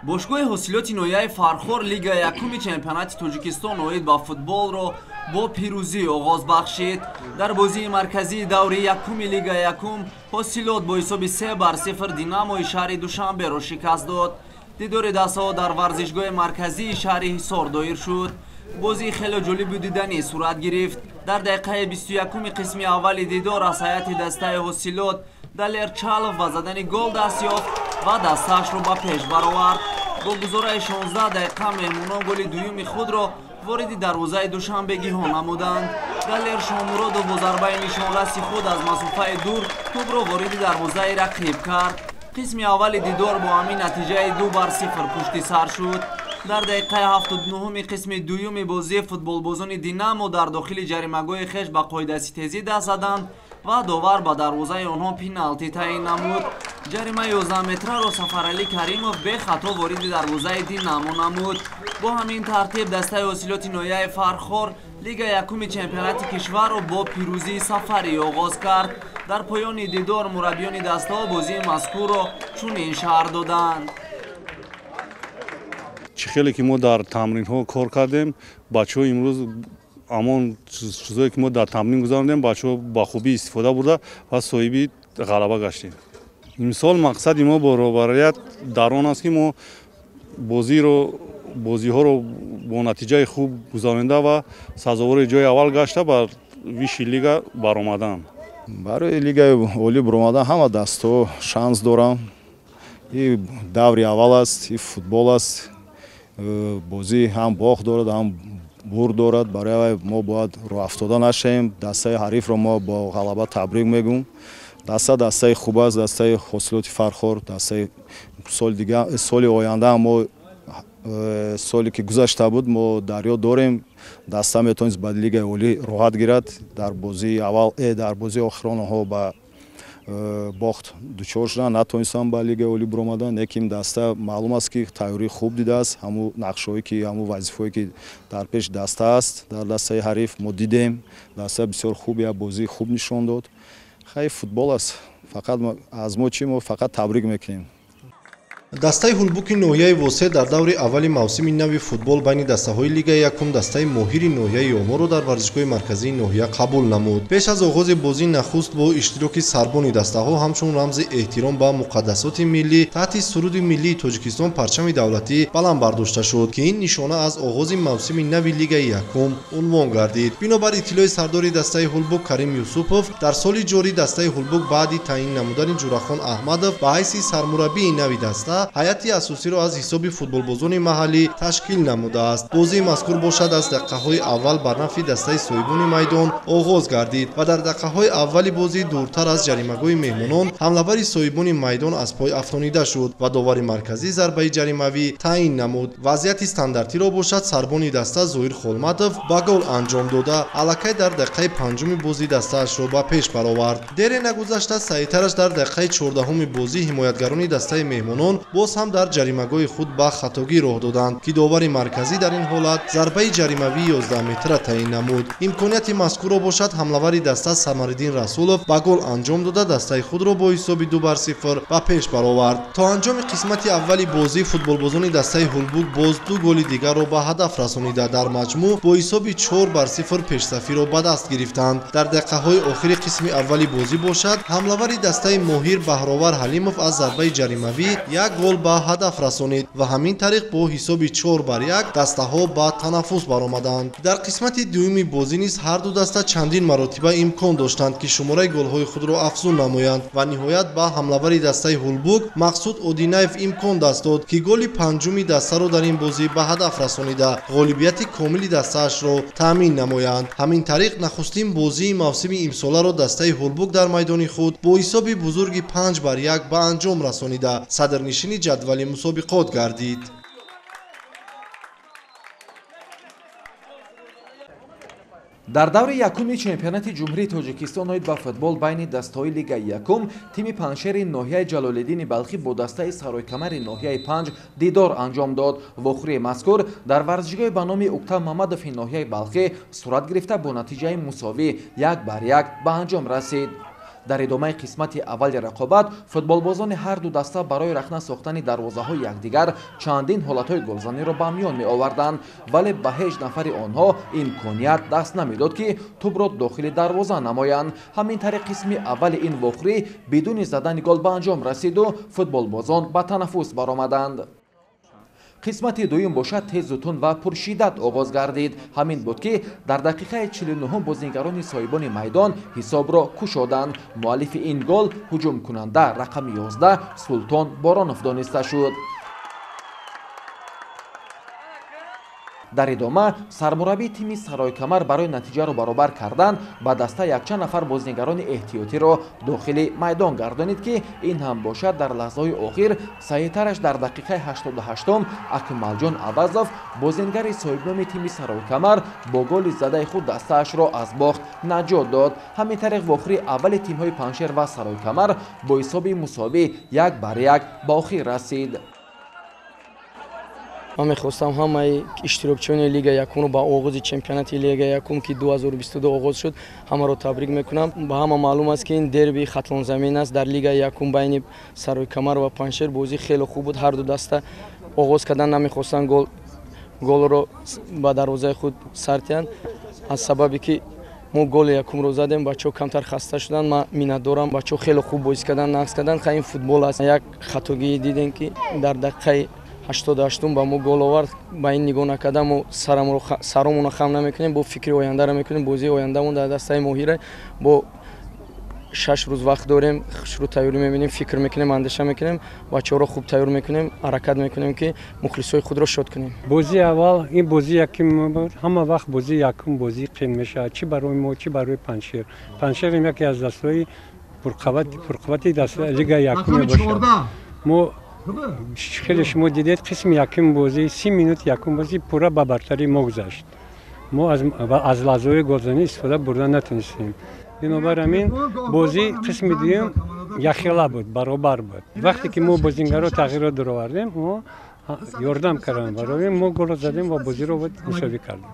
Бошгоҳи ҳосилоти ноҳияи Фархор Лигаи якуми чемпионати Тоҷикистон оид ба футболро бо пирӯзӣ оғоз бахшид. Дар бозии марказии даври якуми Лигаи якум ҳосилот бо ҳисоби 3-0 Динамои шаҳри Душанберо шикаст дод. Дидори дастаҳо дар варзишгоҳи марказии шаҳри Ҳисор доир шуд. Бозии хеле ҷолибу диданӣ сурат гирифт. Дар дақиқаи 21-уми қисми аввали дидор аз ҳайати дастаи ҳосилот Далер Чалов ба задани гол даст ёфт ва дастаашро ба пеш баровард. Бо гузораи 16 дақиқа меҳмонон голи дуюми худро вориди дарвозаи душанбегиҳо намуданд. Далер Шомуродов бо зарбаи нишонраси худ аз масофаи дур тӯбро вориди дарвозаи рақиб кард. Қисми аввали дидор бо ҳамин натиҷаи 2-0 пушти сар шуд. Дар дақиқаи 79-уми қисми дуюми бозӣ футболбозони Динамо дар дохили ҷаримагоҳи хеш ба қоидаситезӣ даст заданд ва довар ба дарвозаи онҳо пеналти таъин намуд. Ҷаримаи 11 метраро Сафаралӣ Каримов бехато вориди дарвозаи Динамо намуд. Бо ҳамин тартиб дастаи ҳосилоти ноҳияи Фархор Лигаи якуми чемпионати кишварро бо пирӯзии сафарӣ оғоз кард. Дар поёни дидор мураббиёни дастаҳо бозии мазкурро чунин шарҳ доданд. Чӣ хеле ки мо дар тамринҳо кор кардем, бачаҳо имрӯз ҳамон чизое ки мо дар тамрин гузарондем, бачаҳо ба хубӣ истифода бурда ва соҳиби ғалаба гаштем. Имсол мақсади мо бо роҳбарият дар он аст, ки мо бозиҳоро бо натиҷаи хуб гузаронида ва сазовори ҷои аввал гашта ба высший лига баромадан. Барои лигаи олӣ баромадан ҳама дастҳо шанс доранд. И даври аввал аст, и футбол аст. Бозӣ ҳам бохт дорад, ҳам бурд дорад. Барои мо бояд роҳафтода нашавем. Дастаи ҳарифро мо бо ғалаба табрик мегӯем. Даста дастаи хуб аст, дастаи ҳосилоти Фархор, дастаи соли дигар, соли оянда мо соле ки гузашта буд мо дар ёд дорем, даста метавонист ба лигаи олӣ роҳат гирад. Дар бозии аввал, дар бозии охирон онҳо ба бохт дучор шуданд, натавонистанд ба лигаи олӣ баромаданд. Лекин даста маълум аст, ки тайёрии хуб дидааст. Ҳамун нақшҳое ки, ҳамун вазифаое ки дар пеш даста аст, дар дастаи ҳариф мо дидем. Даста бисёр хуб, як бозии хуб нишон дод. Хай, футбол аст, фақат аз мо чӣ, мо фақат табрик мекунем. Дастаи ҳулбуки ноҳияи Восе дар даври аввали мавсими нави футбол байни дастаҳои лигаи якум дастаи моҳири ноҳияи Ёморо дар варзишгоҳи марказии ноҳия қабул намуд. Пеш аз оғози бозӣ нахуст бо иштироки сарбони дастаҳо ҳамчун рамзи эҳтиром ба муқаддасоти миллӣ таҳти суруди миллии Тоҷикистон парчами давлатӣ баланд бардошта шуд, ки ин нишона аз оғози мавсими нави лигаи якум унвон гардид. Бинобар иттилои сардори дастаи ҳулбук Карим Юсупов, дар соли ҷорӣ дастаи ҳулбук баъди таъин намудани Ҷурахон Аҳмадов ба ҳайси сармураббии нави даста ҳайати асосиро аз ҳисоби футболбозони маҳаллӣ ташкил намудааст. Бозии мазкур бошад аз дақиқаҳои аввал бар нафъи дастаи соҳибони майдон оғоз гардид ва дар дақиқаҳои аввали бозӣ дуртар аз ҷаримагоҳи меҳмонон ҳамлавари соҳибони майдон аз пой афтонида шуд ва довари марказӣ зарбаи ҷаримавӣ таъин намуд. Вазъияти стандартиро бошад сарбони даста Зоир Холматов ба гол анҷом дода, аллакай дар дақиқаи панҷуми бозӣ дастаашро ба пеш баровард. Дере нагузашта саҳитараш дар дақиқаи 14-уми бозӣ ҳимоятгарони дастаи меҳмонон боз ҳам дар ҷаримагоҳи худ ба хатогӣ роҳ доданд, ки довари марказӣ дар ин ҳолат зарбаи ҷаримавии 11 метра таъин намуд. Имконияти мазкурро бошад ҳамлавари даста Самариддин Расулов ба гол анҷом дода, дастаи худро бо ҳисоби 2-0 ба пеш баровард. То анҷоми қисмати аввали бозӣ футболбозони дастаи ҳулбук боз ду голи дигарро ба ҳадаф расонида, дар маҷмӯъ бо ҳисоби 4-0 пешсафиро ба даст гирифтанд. Дар дақиқаҳои охири қисми аввали бозӣ бошад ҳамлавари дастаи моҳир Баҳровар Ҳалимов аз зарбаи ҷаримавӣ як гол ба ҳадаф расонид ва ҳамин тариқ бо ҳисоби 4-1 дастаҳо ба танаффус баромаданд. Дар қисмати дуюми бозӣ низ ҳар ду даста чандин маротиба имкон доштанд, ки шумораи голҳои худро афзун намоянд ва ниҳоят ба ҳамлавари дастаи ҳулбук Мақсуд Одинаев имкон даст дод, ки голи панҷуми дастаро дар ин бозӣ ба ҳадаф расонида, ғолибияти комили дастаашро таъмин намоянд. Ҳамин тариқ нахустин бозии мавсими имсоларо дастаи ҳулбук дар майдони худ бо ҳисоби бузурги 5-1 ба анҷом расонида, садрнишини ҷадвали мусобиқот гардид. Дар даври якуми чемпионати Ҷумҳурии Тоҷикистон оид ба футбол байни дастаҳои лигаи якум тими Панҷшери ноҳияи Ҷалолиддини Балхӣ бо дастаи Саройкамари ноҳияи Панҷ дидор анҷом дод. Вохӯрии мазкур дар варзишгоҳи ба номи Уктам Мамадови ноҳияи Балхӣ сурат гирифта, бо натиҷаи мусовӣ 1-1 ба анҷом расид. Дар идомаи қисмати аввали рақобат футболбозони ҳар ду даста барои рахна сохтани дарвозаҳои якдигар чандин ҳолатҳои голзаниро ба миён меоварданд, вале ба ҳеҷ нафари онҳо имконият даст намедод, ки тӯбро дохили дарвоза намоянд. Ҳамин тариқ қисми аввали ин вохӯрӣ бидуни задани гол ба анҷом расиду футболбозон ба танаффус баромаданд. Қисмати дуюм бошад тезу тунд ва пуршиддат оғоз гардид. Ҳамин буд, ки дар дақиқаи 49-ум бозингарони соҳибони майдон ҳисобро кушоданд. Муаллифи ин гол ҳуҷумкунанда рақами 11 Султон Боронов дониста шуд. Дар идома сармураббии тими Саройкамар барои натиҷаро баробар кардан ба даста якчанд нафар бозингарони эҳтиётиро дохили майдон гардонид, ки ин ҳам бошад дар лаҳзаҳои охир саҳиҳтараш дар дақиқаи 88-ум Акмалҷон Авазов, бозингари соҳибноми тими Саройкамар, бо голи задаи худ дастаашро аз бохт наҷот дод. Ҳамин тариқ вохӯрии аввали тимҳои Панҷшер ва Саройкамар бо ҳисоби мусовӣ 1-1 ба охир расид. Ман мехостам ҳамаи иштирокчиёни Лигаи якумро ба оғози чемпионати Лигаи якум, ки 2022 оғоз шуд, ҳамаро табрик мекунам. Ба ҳама маълум аст, ки ин дерби хатлонзамин аст. Дар Лигаи якум байни Саройкамар ва Панҷшер бозӣ хеле хуб буд. Ҳар ду даста оғоз кардан намехостанд голро ба дарвозаи худ сартиянд. Аз сабабе ки мо голи якумро задем, бачаҳо камтар хаста шуданд. Ман миннатдорам, бачаҳо хеле хуб бозӣ карданд, нақс карданд. Ин футбол аст. Як хатогӣ дидем, ки дар дақиқаи 88-ум ба мо гол овард. Ба ин нигоҳ накарда мо саромонро хам намекунем, бо фикри ояндаро мекунем. Бозии ояндамон дар дастаи Моҳира, бо 6 рӯз вақт дорем, шурӯъ тайёрӣ мебинем, фикр мекунем, андеша мекунем, бачаҳоро хуб тайёр мекунем, ҳаракат мекунем, ки мухлисҳои худро шод кунем. Бозии аввал ин бозии якум буд. Ҳама вақт бозии якум бозии қин мешавад, чӣ барои мо, чӣ барои Панҷшер. Панҷшер яке аз дастаҳои пурқуввати Лигаи якум мебошад. Мо хеле шумо дидед, қисми якум бозӣ 30 минут якум бозӣ пурра ба бартарии мо гузашт. Мо аз лаҳзаҳои голзанӣ истифода бурда натонистем. Бинобар ҳамин бозӣ қисми дуюм якхела буд, баробар буд. Вақте ки мо бозингаро тағйирот даровардем, мо ёрдам кардем барои мо, голро задем ва бозиро мусовӣ кардем.